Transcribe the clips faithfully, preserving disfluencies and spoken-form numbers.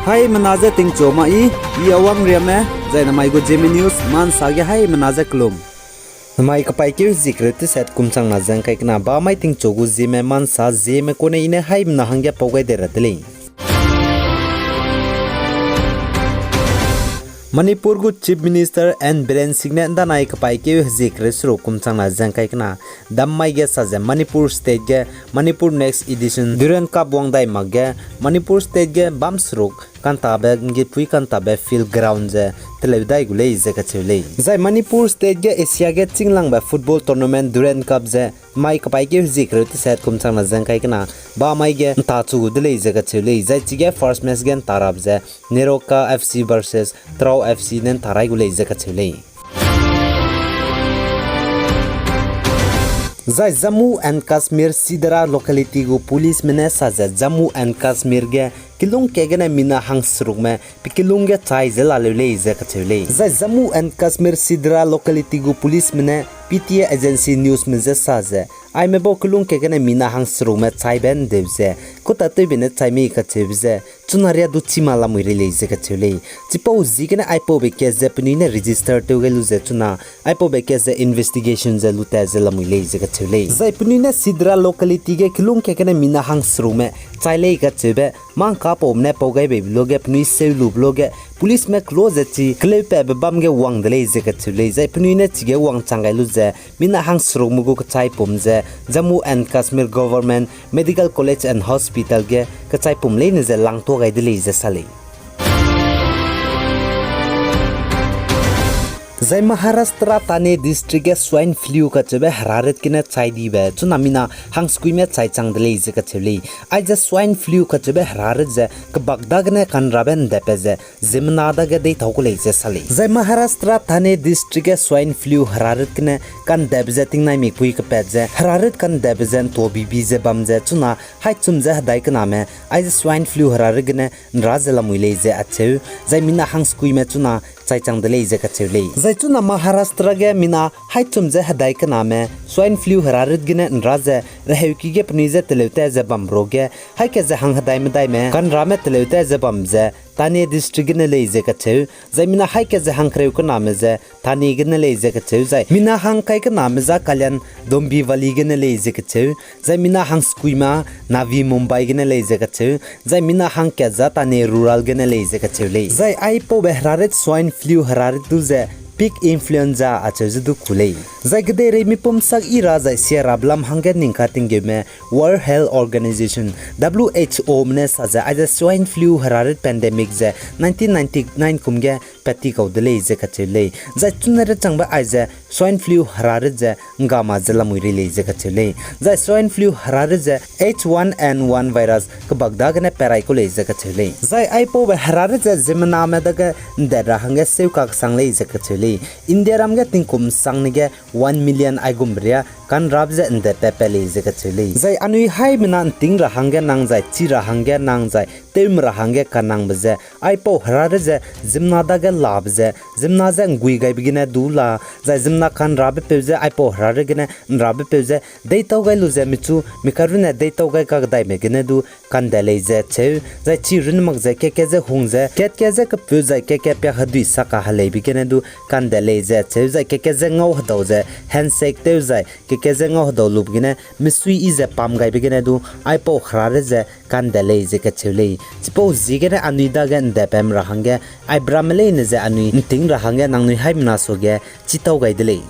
Haimena je tingchu ma i, i Awang Riame, zai namai gu Zeme News, mansa ge haimena je kelum. Namai kapaîkeu hezie kereu tesat kum changna ze ngkai kena bamai tingchu gu Zeme mansa Zeme kune i ne haimena hangge pau gai de ra de lei. Manipur gu Chief Minister N Biren Singh ne ndanai kapaîkeu hezie kereu seruk kum changna ze ngkai kena dammai ge sa ze Manipur State ge Manipur Next Edition Durand Cup wang dai mak ge Manipur State ge bam seruk kantabe nggitpui kantabe field ground ze teleu dai gu lei ze kacheu lei. Zai Manipur State ge Asia ge chinglangbe football tournament Durand Cup ze mai kapaîkeu hezie kereu tesat kum changna ze ngkai kena bamai ge nta chu gu de lei ze kacheu lei. Zai chige first match ge nta rabe ze Neroka F C versus Trao F C ne nta rai gu lei ze kacheu lei. Zai Jammu and Kashmir Sidra locality gu policeme ne sa ze Jammu and Kashmir ge kilung kegene mina hangserukme pe kilung ge chai ze laleu lei ze kacheu lei. Zai Jammu and Kashmir Sidra locality gu policeme ne P T A agency newsme je sa ze, aime bau kilung kegene mina hangserukme chaibe ndeu ze, kutatewbe ne chai mei kacheube ze, chuna ria du chima lamui rei lei ze kacheu lei. Chipau ziegene aipaube case ze penui ne register tew gai lu ze chuna, aipaube case ze investigation ze lu tat ze lamui lei ze kacheu lei. Zai penui ne Sidra locality ge kilung kegene mina hangserukme chai lei kacheube, mangkapaume ne pau gai beibe luge penui seu lube luge, policeme kelo ze chi keleupabe bam ge wang de lei ze kacheu lei. Zai penui ne chige wangchang gai lu ze, mina hangserukme gu kachai pum ze, Jammu and Kashmir Government Medical College and Hospital ge kachai pum leine ze langtua gai de lei ze sa lei. Zai Maharashtra Thane district ge swine flu kacheube herarit gene chai dibe chuna mina hangsekuime chai chang de lei ze kacheu lei. Aize swine flu kacheube herarit ze kebak dagene kanrabe ndaipat ze ziemmena dage deitau ku lei ze sa lei. Zai Maharashtra Thane district ge swine flu herarit gene kandaibe ze tingnai mikpui kepat ze herarit kandaibe ze ntuabibi ze bam ze chuna haichum ze hedai kename aize swine flu herarit gene nra ze lamui lei ze acheu, zai mina hangsekuime chuna chai chang de lei ze kacheu lei. Zai chuna Maharashtra ge mina haichum ze hedai kename swine flu herarit gene nra ze reheuki ge penui je teleu tat ze bam ruge, haî kat ze hang hedai medaime kanrame teleu tat ze bam ze Thane district gene lei ze kacheu, zai mina haî kat ze hang kereu kename ze Thane gene lei ze kacheu, zai mina hang kai kename za Kalyan Dombivli gene lei ze kacheu, zai mina hangsekuime Navi Mumbai gene lei ze kacheu, zai mina hang kat za Thane rural gene lei ze kacheu lei. Zai aipaube herarit swine flu herarit du ze pig influenza acheu ze du ku lei. Zai kedeireimi pum sak i ra zai sia rabe lam hangge ningka tinggeume World Health Organization, W H O me ne sa ze aize swine flu herarit pandemic ze nineteen ninety-nine kum ge pat ti kau de lei ze kacheu lei. Zai chuna rechangbe aize swine flu herarit ze nggama ze lamui rei lei ze kacheu lei. Zai swine flu herarit ze H one N one virus kebak dagene pat rai ku lei ze kacheu lei. Zai aipaube herarit ze ziemmename dage ndat ra hangge seu kaksang lei ze kacheu lei. India ram ge tingkum sangne ge one million aigumbe ria kanrap ze ndat pat pat lei ze kacheu lei. Zai anui haimena nting ra hangge nang zai chi ra hangge nang zai tewme ra hangge kanangbe ze aipau herarit ze ziemmena dage labe ze ziemmena je nggui gaibe gene du la, zai ziemmena kanrabepeu ze aipau herarit gene nrabepeu ze deitau gai lu ze michu mika runne deitau gai kakedaime gene du kandat lei ze cheu, zai chi runne mak ze keke je hung ze, kat ke je kepeu zai keke piak hedui saka heleibe gene du kandat lei ze cheu, zai keke je ngau hedau ze handshake tew zai keke je ngau hedau lube gene misui i ze pam gaibe gene du aipau herarit ze kandat lei ze kacheu lei. Chipau ziegene anui dage ndatpam ra hangge, aibe ramme leine ze anui nting ra hangge nangnui haimena suage chitau gai de lei.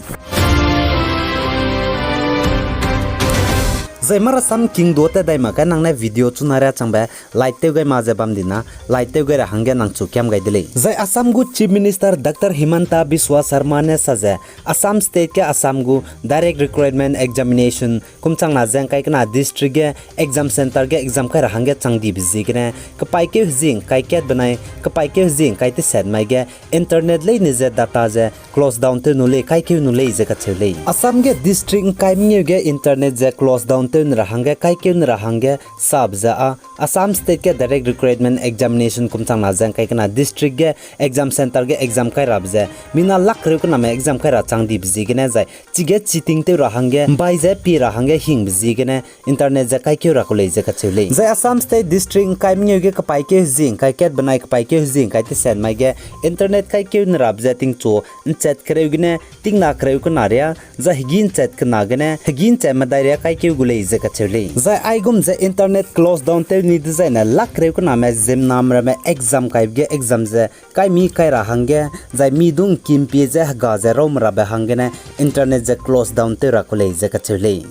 Zai marasam kingdua tat dai mak ge nang ne video chuna ria changbe like tew gai ma ze bam dina, like tew gai ra hangge nang chu kiam gai de lei. Zai Assam gu Chief Minister Doctor Himanta Biswa Sarma ne sa ze, Assam State ge Assam gu direct recruitment examination kum changna ze ngkai kena district ge exam centre ge exam kai ra hangge chang dibe ziegene, kepaîkeu hezing kai kat benai kepaîkeu hezing kai teset mai ge internet leine ze data ze close down tew nu lei, kaikeu nu lei ze kacheu lei. Assam ge district ngkai mengeu ge internet ze close down tew ne ra hangge, kaikeu ne ra hangge, sap ze â, Assam State ge direct recruitment examination kum changna ze ngkai kena district ge exam centre ge exam kai rabe ze, mina lak kereu kename exam kai ra chang dibe ziegene zai, chige cheating tew ra hangge, mbai ze pie ra hangge hingbe ziegene, internet ze kaikeu ra ku lei ze kacheu lei. Zai Assam State district ngkai mengeu ge kepaîkeu hezie ngkai kat benai kepaîkeu hezie ngkai teset mai ge, internet kaikeu ne rabe ze tingchu nchat kereu gene, tingna kereu kena ria, zai hegî nchat kena gene, hegî nchat medai ria kaikeu gu lei ze kacheu lei. Zai aigum ze internet close down tew ni dezaine lak kereu kename ziemmename ramme exam kaibe ge exam ze, kai mi kai ra hangge, zai mi du ngkimpie ze hega ze raume rabe hanggene, internet ze close down tew ra ku lei ze kacheu lei.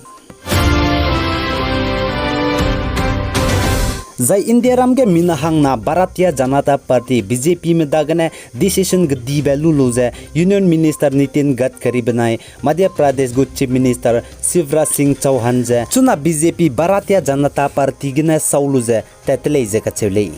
Zai India ram ge mina hangna Bharatiya Janata Party, B J P me dagene decision gedibe lu lu ze Union Minister Nitin Gadkari benai Madhya Pradesh gu Chief Minister Shivraj Singh Chouhan ze chuna B J P Bharatiya Janata Party gene sau lu ze tat te lei ze kacheu lei.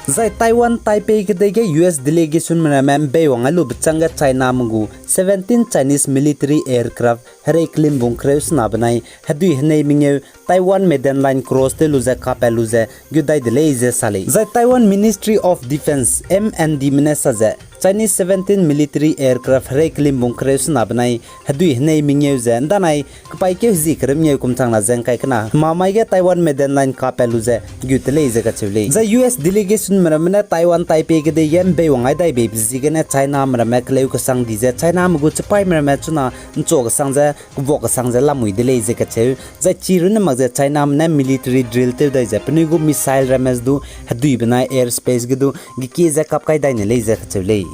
Zai Taiwan Taipei kedei ge U S delegation me ramme mbeiwang ai lube chângge Chiname gu seventeen Chinese military aircraft herei kelimbung kereu sena benai hedui henei mengeu Taiwan maiden line cross tew lu ze kapat lu ze gu dai de lei ze sa lei. Zai Taiwan Ministry of Defence, M N D me ne sa ze Chinese seventeen military aircraft herei kelimbung kereu sena benai hedui henei mengeu ze ndanai kepaîkeu hezie kereu mengeu kum changna ze ngkai kena hemamai ge Taiwan maiden line kapat lu ze gu te lei ze kacheu lei. Zai U S delegation me ramme ne Taiwan Taipei kedei ge mbeiwang ai dai beibe ziegene Chiname ramme keleu kesang di ze Chiname gu chipaîme ramme chuna nchu kesang ze kevua kesang ze lamui de lei ze kacheu. Zai chi runne mak ze Chiname ne military drill tew dai ze penui gu missile ramme du hedui benai airspace ge du gekie ze kap kai dai ne lei ze kacheu lei.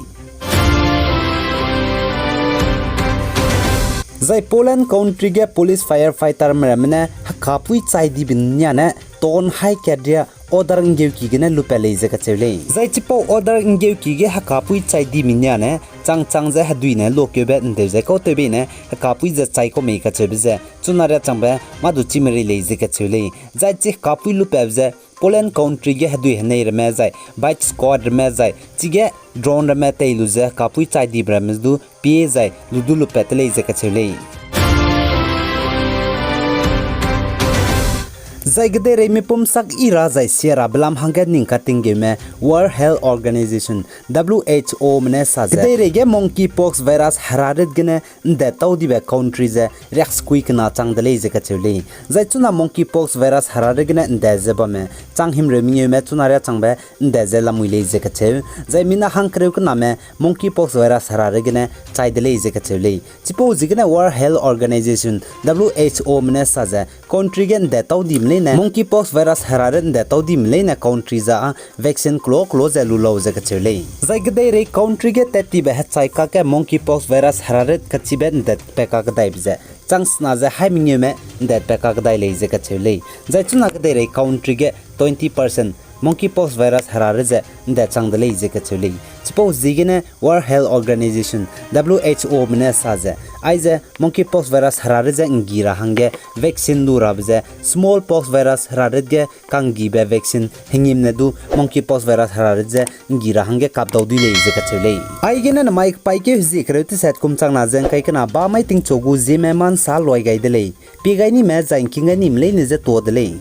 Zai Poland country ge police firefighterme ramme ne hekapui chai dibe niane ton hai kat ria order nggeuki gene lupat lei ze kacheu lei. Zai chipau order nggeuki ge hekapui chai dime niane chang chang ze hedui ne lokeube ndeu ze kautewbe ne hekapui ze chai kau mei kacheube ze chuna riachangbe mâ du chî merei lei ze kacheu lei. Zai chi hekapui lupatbe ze Poland country ge hedui henei ramme zai bike squad ramme zai chige drone ramme tei lu ze hekapui chai dibe ramme du pie zai lu du lupat te lei ze kacheu lei. Zai kedeireime pum sak yi ra zai sia rabe lam hangge ning katinggeume World Health Organization, W H O me ne sa ze kedeirei ge monkeypox virus herarit gene ndat tau dibe country ze riaksekui kena chang de lei ze kacheu lei. Zai chuna monkeypox virus herarit gene ndat ze bamme chang himreu mengeume chuna riachangbe ndat ze lamui lei ze kacheu. Zai mina hangkereu kename monkeypox virus herarit gene chai de lei ze kacheu lei. Chipau ziegene World Health Organization, W H O me ne sa ze country ge ndat tau dime leine monkeypox virus herarit ndat tau dime leine country ze â vaccine kelo kelo ze lu lau ze kacheu lei. Zai kedeirei country ge tat tibe hechai kakge monkeypox virus herarit kachibe ndatpat kakedaibe ze chang sena ze hai mengeume ndatpat kakedai lei ze kacheu lei. Zai chuna kedeirei country ge twenty percent monkeypox virus herarit ze ndat chang de lei ze kacheu lei. Chipau ziegene World Health Organization, W H O me ne sa ze, aize monkeypox virus herarit ze nggi ra hangge vaccine lu rabe ze smallpox virus herarit ge kanggibe vaccine hengimne du monkeypox virus herarit ze nggi ra hangge kap dau dui lei ze kacheu lei. Aigene namai kepaîkeu hezie kereu teset kum changna ze ngkai kena bamai tingchu gu zieme ma nsa luai gai de lei. Pie gai nime zai ngking gai nime leine je tuâ de lei.